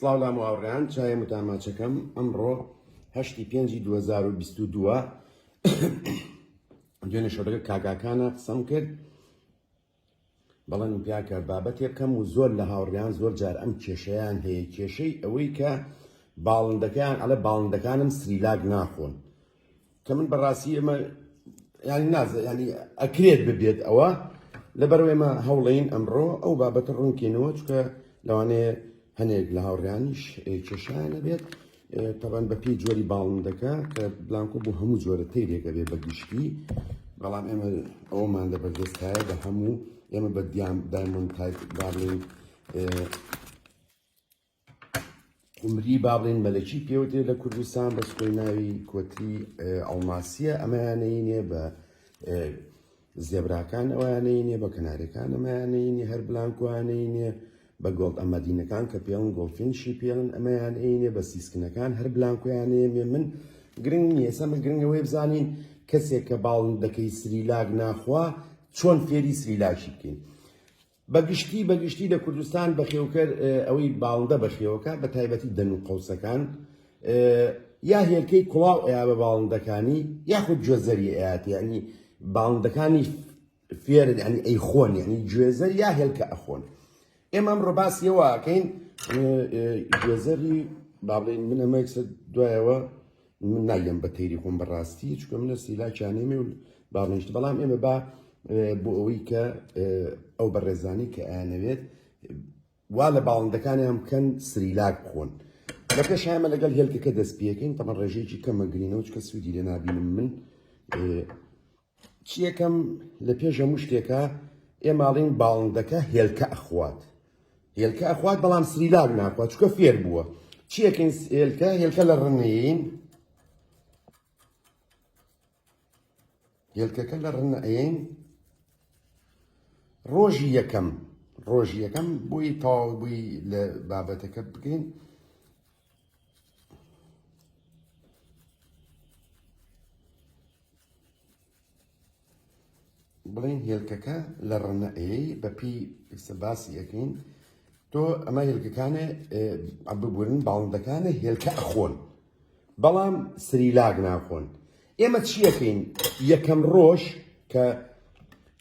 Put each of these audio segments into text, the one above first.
سڵاو لام و هاوڕێیان چایە متاماچەکەم ئەمڕۆ هەشتی پێنجی 2022 دوێنێ شەو لەگەڵ کاکاکانە قسەم کرد بەڵێنم پیا کە بابەتێ بکەم و زۆر لە هاوڕیان زۆر جار ئەم کێشەیان هەیە کێشەی ئەوەی کە باڵندەکەیان ئەڵێ باڵندەکانم سریلاک ناخۆن کە من بەڕاستی ئێمە ینی نازە ینی ئەکرێت ببێت ئەوە لەبەرەوە ئێمە هەوڵین ئەمڕۆ ئەو بابەتە ڕوونکەینەوە چکە لەوانەیە هەنێک لە هاوڕیانیش کێشیان نەبێت تەبەن بە پێی جۆری باڵندەکە کە بلانکۆ بۆ هەموو جۆرە تەیرێکە بێ بە گشتی بەڵام ئێمە ئەومان لە بەردەستایە بە هەموو ئێمە بە دیام diamond type با بڵێین قومری با بڵێین مەلەکی پێوتێ لە کوردستان بەس خۆی ناوی کۆتری ئەڵماسیە ئەمەیانەینێ بە زێبراکان ئەویانەینێ بە کەنارەکان ئەمەیانەینێ هەر بلانکۆیانەینێ بە gold ئەمەدینەکان کە پێڵن goldfinch ی پێڵن ئەمەیان ئەینێ بە siskin ەکان هەر بلانکۆیانەیەمێ من گرنگ نییە ئێستا من گرنگەوەی بزانین کەسێک کە باڵندەکەی سریلاک ناخوا چۆن فێری سریلاکی بکەین بە گشتی بە گشتی لە کوردستان بەخێوکەر ئەوەی باڵندە بەخێوەکە بە تایبەتی دەن و قەوسەکان یا هێلکەی کوڵاو ئەیا بە باڵندەکانی یاخود گوێزەری ئەیات یعنی باڵندەکانی فێرن یعنی ئەیخۆن یعنی گوێزەر یا هێلکە ئەخۆن ئێمە ئەمڕۆ باسی ئەوە ئەکەین گوێزەری با بڵێین من ئەمە یەکسەر دوایەوە من نایەم بە تەیری خۆم بەڕاستی چونکە منە سیلاکیانێمێ و باڵێنشت بەڵام ئێمە با بۆ ئەوەی کە ئەو بەڕێزانی کە ئەیانەوێت وا لە باڵندەکانیان بکەن سریلاک بخۆن لە پێش ئێمە لەگەڵ هێلکەکە دەست پێکەین تەمە ڕێژەیەکی کەمە گرینەوە چکە سوودی لێ نابینم من چیەکەم لە پێش هەموو شتێکە ئێماڵین باڵندەکە هێلکە ئەخوات هێلکە ئەخوات بەڵام سریلاک ناخوات چکە فێر بووە چیەکەین هێلکە هێلکە لە ڕنین هێلکەکە لە ڕنە ئەین ڕۆژی یەکەم ڕۆژی یەکەم بۆی تەواو بووی لە بابەتەکە بکەین بڵێن هێلکەکە لە ڕنە ئەیەی بەپی ئێستا باسی ئەکەین تۆ ئەمە هێلکەکانێ ببورن باڵندەکانە هێلکە ئەخۆن بەڵام سریلاک ناخۆن ئێمە چیەکەین یەکەم ڕۆژ کە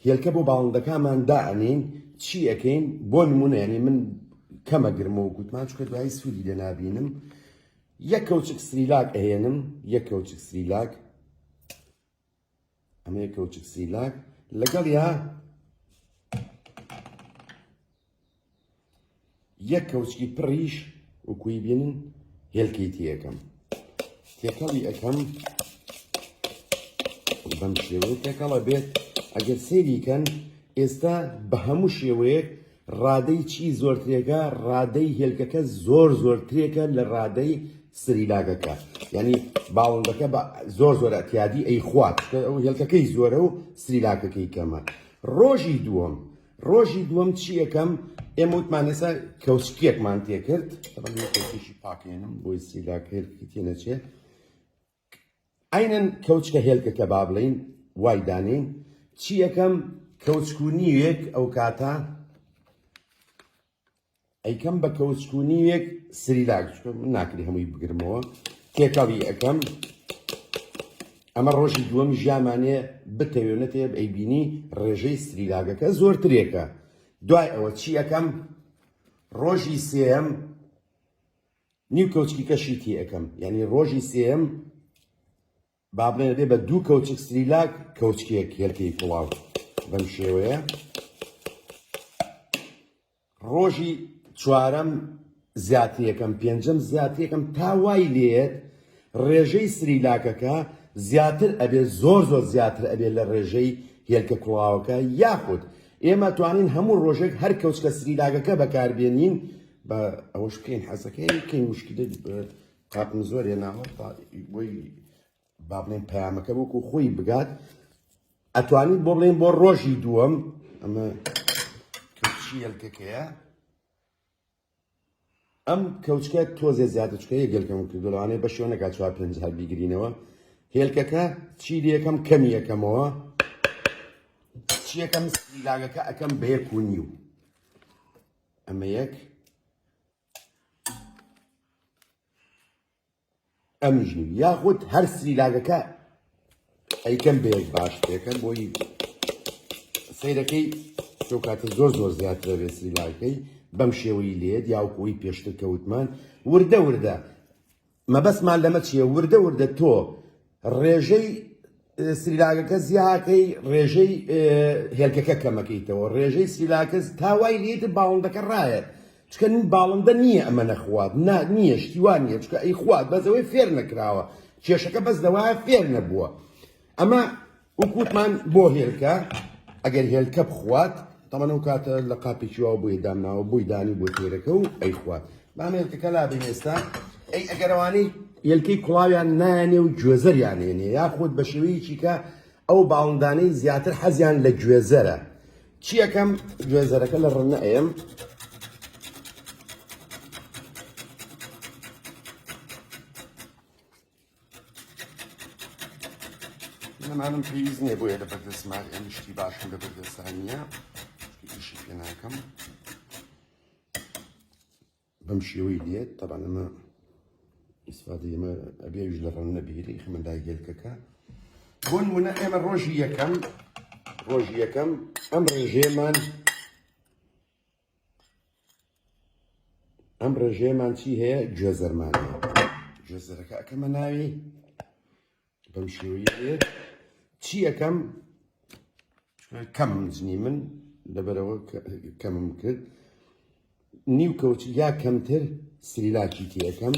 هێلکە بۆ باڵندەکانمان دائەنین چی ئەەکەین بۆ نمونە ینی من کەمە گرمەوە گوتمان چکە دوایی سوودی لێ نابینم یەک کەوچک سریلاک ئەهێنم یەک کەوچک سریلاک ئەمە یەک کەوچک سریلاک لەگەڵ یا یەک کەوچکی پڕیش وەکوی بینن هێلکەی تێەکەم تێکەڵی ئەەکەم بەم شێوەیە تێکەڵە بێت ئەگەر سەیری کەن ئێستا بە هەموو شێوەیەک ڕادەی چی زۆرترێکە ڕادەی هێلکەکە زۆر زۆرترێکە لە ڕادەی سریلاکەکە یعنی باڵندەکە بە زۆر زۆر ئەتیادی ئەی خوات ئەو هێلکەکەی زۆرە و سریلاکەکەی کەمە ڕۆژی دووەم ڕۆژی دووەم چی ئەکەم ئێمە وتمان ئێستا کەوچکێکمان تێکرد کەوچێکی پاکێنم بۆی سریلاک هێلکەکەی تێنەچێ عەینەن کەوچکە هێلکەکە با بڵێین وای دانێین چی ئەکەم کەوچک و نیوێک ئەو کاتە ئەیکەم بە کەوچک و نیوێک سریلاک چونکە من ناکری هەمووی بگرمەوە تێکەڵی ئەکەم ئەمە ڕۆژی دووەم ژیانمانێ بتەوێ نەتێ ئەیبینی ڕێژەی سریلاکەکە زۆرترێکە دوای ئەوە چی ئەکەم ڕۆژی سێم نیو کەوچکی کەشی تێ ئەکەم یعنی ڕۆژی سێم با بڵێن بێ بە دوو کەوچک سریلاک کەوچکێک هێلکەی کوڵاو بەم شێوەیە ڕۆژی چوارەم زیاترەکەم پێنجەم زیاترەکەم تا وای لێت ڕێژەی سریلاکەکە زیاتر ئەبێ زۆر زۆر زیاتر ئەبێ لە ڕێژەی هێلکە کوڵاوەکە یاخود ئێمە توانین هەموو ڕۆژێک هەر کەوچکە سریلاکەکە بەکاربێنین بە ئەوەش بکەین حەزەکەی بکەین مشکلە قاپم زۆر هێناوە بۆی با بڵێن پەیامەکە وەکو خۆی بگات ئەتوانین بۆ بڵێن بۆ ڕۆژی دووەم ئەمە کەوچی هێلکەکەیە ئەم کەوچکە تۆزێ زیاتر چکە یەک هێلکەم کردو لەوانەیە بەشیەوە نەکات چوار پێنج هەر بیگرینەوە هێلکەکە چی لەکەم کەمی یەکەمەوە چیەکەم سریلاگەکە ئەەکەم بە یەک و نیو ئەمە یەک. ئەمیش نیو یاخود هەر سریلاکەکە ئەیکەم بە یەک باش پێکەم بۆی سەیرەکەی تۆ کاتە زۆر زۆر زیاترە بێ سریلاکەی بەم شێوەی لێت یاوکۆی پێشتر کەوتمان وردە وردە مەبەستمان لەمە چییە وردە وردە تۆ ڕێژەی سریلاکەکە زیاکەی ڕێژەی هێلکەکە کەمەکەیتەوە ڕێژەی سریلاکە تا وای لێت باڵندەکە ڕایەت چکە باڵندە نییە ئەمە نەخوات نا نییە شتی وا نییە چکە ئەی خوات بەس ئەوەی فێر نەکراوە کێشەکە بەس لەوایە فێر نەبووە ئەمە وەکوتمان بۆ هێلکە ئەگەر هێلکە بخوات تەمەن ئەو کاتە لە قاپێکی واوە بۆی دامناوە بۆی دانی بۆ تێرەکە و ئەیخوات بام هێلکەکە لابین ئێستا ئەی ئەگەرەوانەی هێلکەی کوڵاویان نایەنێ و گوێزەریان هێنێ یاخود بە شێوەیەکی کە ئەو باڵندانەی زیاتر حەزیان لە گوێزەرە چی ئەکەم گوێزەرەکە لە ڕنە ئەیەم نەمانم پێویست نییە بۆیە لە بەردەستمان ئەم شتی باشم لە بەردەستان نییە ئیشی پێ ناکەم بەم شێوەی دێت تەبعەن ئەمە ئیسفادەی ئەمە ئەبێ ئەویش لە ڕەنە بیری خمە لای هێلکەکە بۆ نمونە ئێمە ڕۆژی یەکەم ڕۆژی یەکەم ئەم ڕێژەیەمان ئەم ڕێژەیەمان چی هەیە گوێزەرمان هەیە گوێزەرەکە ئەکەمە ناوی بەم شێوەیە دێت چی ئەکەم کەمم جنی من لەبەرەوە کەمم کرد نیو کەوچ یا کەمتر سریلاکی تێەکەم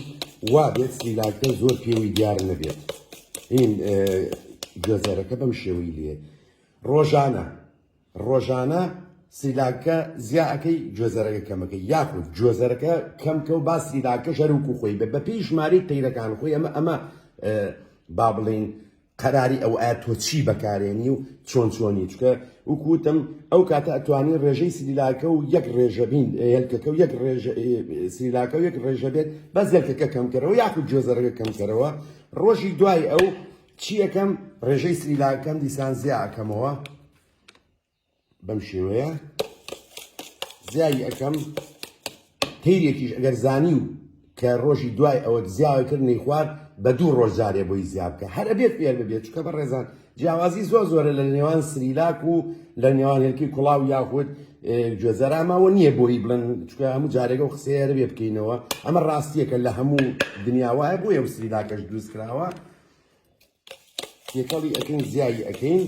وا بێت سریلاکە زۆر پێوی دیار نەبێت این گوێزەرەکە بەم شێوەی لێ ڕۆژانە ڕۆژانە سریلاکە زیا ئەکەی گوێزەرەکە کەمەکەی یاخود گوێزەرەکە کەم کە و با سریلاکەش هەر وەکو خۆی بێت بەپێی ژمارەی تەیرەکان خۆی ئەمە ئەمە با بڵێین قەراری ئەو ئایا تۆ چی بەکارێنی و چۆن چۆنی چکە وەکو وتم ئەو کاتە ئەتوانی ڕێژەی سریلاکە و یەک ڕێژە بین هێلکەکە و یەک ڕێژە سریلاکە و یەک ڕێژە بێت بەس هێلکەکە کەمکەرەوە یاخود گوێزەرەکە کەمکەرەوە ڕۆژی دوای ئەو چی ئەکەم ڕێژەی سریلاکەم دیسان زیا ئەکەمەوە بەم شێوەیە زیایی ئەکەم تەیرێکیش ئەگەر زانی و کە ڕۆژی دوای ئەوە زیاوە کرد نەیخوارد بە دوو ڕۆژ جارێ بۆی زیا بکە هەر ئەبێت فێر ببێت چونکە بە ڕێزان جیاوازی زۆر زۆرە لە نێوان سریلاک و لە نێوان هێلکی کوڵاو یاخود گوێزەراماوە نییە بۆی بڵێن چونکە هەموو جارێکە و قسەیە بێ بکەینەوە ئەمە ڕاستیەکە لە هەموو دنیا وایە بۆیە و سریلاکەش دروست کراوە تێکەڵی ئەکەین زیایی ئەکەین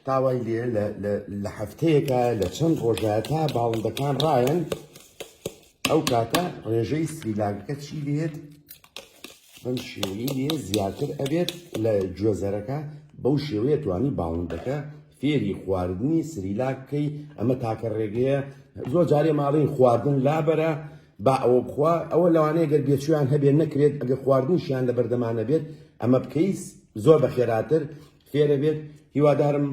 تاوای لێ لە هەفتەیەکە لە چەند ڕۆژە تا باڵندەکان ڕایەن ئەو کاتە ڕێژەی سریلاکەکە چی لێت بەم شێوەی لێ زیاتر ئەبێت لە گوێزەرەکە بەو شێوەیە توانی باڵندەکە فێری خواردنی سریلاک بکەی ئەمە تاکە ڕێگەیە زۆر جارێ ماڵین خواردن لابەرە با ئەوە بخوا ئەوە لەوانەیە گەر بێچویان هەبێ نەکرێت ئەگەر خواردنیشیان لە بەردەما نەبێت ئەمە بکەیس زۆر بە خێراتر فێرە بێت هیوادارم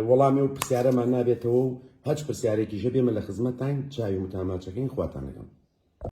وەڵامی و پرسیارەمان نابێتەوە و هەچ پرسیارێکیش هەبێ من لە خزمەتتاین چاوی متاماچەکەین خواتان لەگەڵ.